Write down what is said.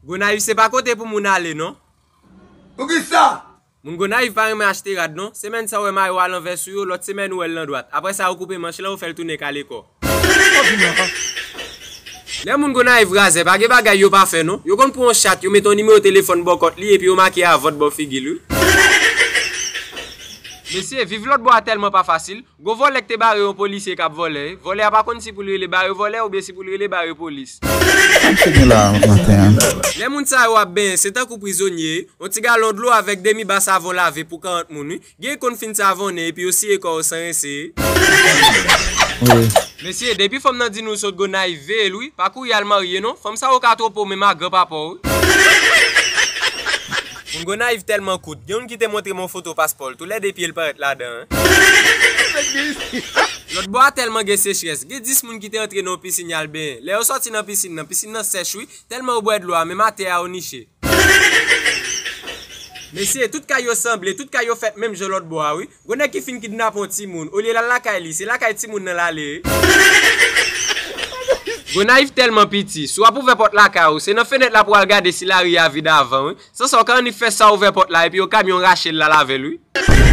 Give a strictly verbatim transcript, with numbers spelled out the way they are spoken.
Gonayiv se pa kote pou moun ale non. Poukisa? Moun Gonayiv pa renmen achte rad non. Semèn sa w wè mayo a lanvè sou yo, lòt semèn ou wè l nan dwat. Apre sa ou koupe manch lan, ou fè l tounen kale kò. Lè moun Gonayiv razè, pa gen bagay yo pa fè non. Yo konn pran yon chat, yo mete yon nimewo telefòn bò kòt li epi yo make avòt bò figi l wi. Mesye, viv lòt bò a tèlman pa fasil. Gon vòlè k te bare yon polisye k ap vòlè. Vòlè a pa konn si pou l rele bare vòlè oubyen si pou l rele bare polis. Sa m te gen la maten an? Lè moun sa yo ap benyen, se tankou prizonye. Yon ti galon dlo avèk demi ba savon lave pou karant moun wi. Gen konn fin savonnen epi yo siye kò yo san rense. Wi. Mesye, depi fanm nan di nou sot Gonayiv, veye l wi. Pa kouri al marye non. Fanm sa yo ka twonpe w menm ak granpapa w wi. Moun Gonayiv tèlman kout. Gen youn ki te montre m yon foto paspò l. Toulède pye l parèt ladan. Lòt bò a tèlman gen sechrès. Gen dis moun ki te antre nan yon pisin y al benyen. Lè yo sòti nan pisin nan, pisin nan sèch wi. Tèlman yo bwè dlo a, menm atè a yo niche. Mesye, tout kay yo sanble, tout kay yo fèt menm jan lòt bò a wi. Gon nèg ki fin kidnape yon timoun, olye l al lakay li, se lakay timoun nan l ale. Gonayiv tèlman piti, si w ap ouvè pòt lakay ou, se nan fenèt la pou w al gade si lari a vid avan wi. San sa w ka annik fè sa ouvè pòt la epi yon kamyon rache l l al avè l wi.